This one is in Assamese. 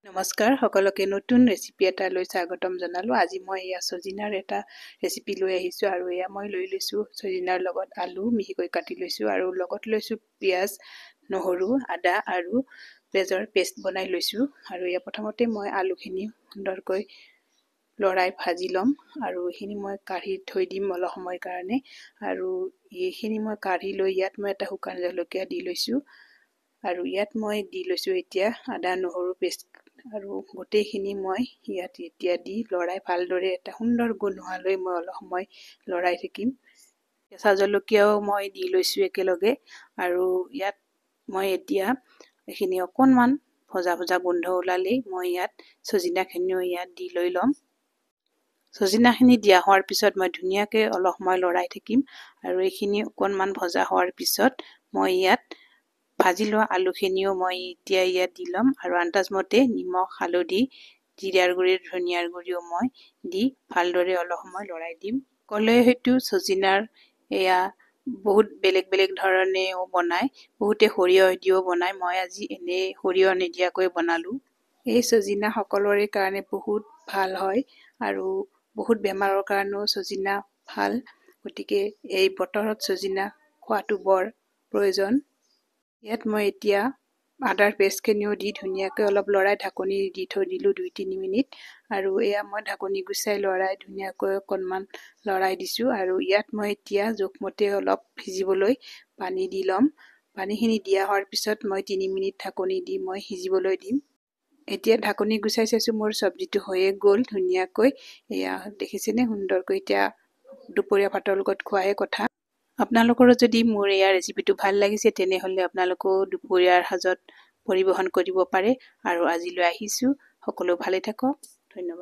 নমস্কাৰ, সকলোকে নতুন ৰেচিপি এটা লৈ স্বাগতম জনালোঁ। আজি মই এয়া ছজিনাৰ এটা ৰেচিপি লৈ আহিছোঁ আৰু এয়া মই লৈ লৈছোঁ ছজিনাৰ লগত আলু মিহিকৈ কাটি লৈছোঁ আৰু লগত লৈছোঁ পিঁয়াজ, নহৰু, আদা আৰু পিঁয়াজৰ পেষ্ট বনাই লৈছোঁ। আৰু এয়া প্ৰথমতে মই আলুখিনি সুন্দৰকৈ লৰাই ভাজি ল'ম আৰু এইখিনি মই কাঢ়ি থৈ দিম অলপ সময়ৰ কাৰণে। আৰু এইখিনি মই কাঢ়ি লৈ ইয়াত মই এটা শুকান জলকীয়া দি লৈছোঁ আৰু ইয়াত মই দি লৈছোঁ এতিয়া আদা নহৰু পেষ্ট আৰু গোটেইখিনি মই ইয়াত এতিয়া দি লৰাই ভালদৰে এটা সুন্দৰ গোন্ধ হোৱালৈ মই অলপ সময় লৰাই থাকিম। কেঁচা জলকীয়াও মই দি লৈছোঁ একেলগে। আৰু ইয়াত মই এতিয়া এইখিনি অকণমান ভজা ভজা গোন্ধ ওলালেই মই ইয়াত ছজিনাখিনিও ইয়াত দি লৈ ল'ম। ছজিনাখিনি দিয়া হোৱাৰ পিছত মই ধুনীয়াকৈ অলপ সময় লৰাই থাকিম আৰু এইখিনি অকণমান ভজা হোৱাৰ পিছত মই ইয়াত ভাজি লোৱা আলুখিনিও মই এতিয়া ইয়াত দি ল'ম আৰু আন্দাজমতে নিমখ, হালধি, জিৰাৰ গুড়ি, ধনিয়াৰ গুড়িও মই দি ভালদৰে অলপ সময় লৰাই দিম। ক'লে হয়তো ছজিনাৰ এয়া বহুত বেলেগ বেলেগ ধৰণেও বনায়, বহুতে সৰিয়হ দিও বনায়। মই আজি এনেই সৰিয়হ নিদিয়াকৈ বনালোঁ। এই ছজিনা সকলোৰে কাৰণে বহুত ভাল হয় আৰু বহুত বেমাৰৰ কাৰণেও ছজিনা ভাল। গতিকে এই বতৰত ছজিনা খোৱাটো বৰ প্ৰয়োজন। ইয়াত মই এতিয়া আদাৰ পেষ্টখিনিও দি ধুনীয়াকৈ অলপ লৰাই ঢাকনি দি থৈ দিলোঁ 2-3 মিনিট। আৰু এয়া মই ঢাকনি গুচাই লৰাই ধুনীয়াকৈ অকণমান লৰাই দিছোঁ। আৰু ইয়াত মই এতিয়া জোখমতে অলপ সিজিবলৈ পানী দি ল'ম। পানীখিনি দিয়া হোৱাৰ পিছত মই 3 মিনিট ঢাকনি দি মই সিজিবলৈ দিম। এতিয়া ঢাকনি গুচাই চাইছোঁ, মোৰ চব্জিটো হৈয়ে গ'ল ধুনীয়াকৈ। এয়া দেখিছেনে সুন্দৰকৈ? এতিয়া দুপৰীয়া ভাতৰ লগত খোৱাহে কথা। আপোনালোকৰো যদি মোৰ এয়া ৰেচিপিটো ভাল লাগিছে, তেনেহ'লে আপোনালোকেও দুপৰীয়াৰ সাজত পৰিৱেশন কৰিব পাৰে। আৰু আজিলৈ আহিছোঁ, সকলো ভালে থাকক, ধন্যবাদ।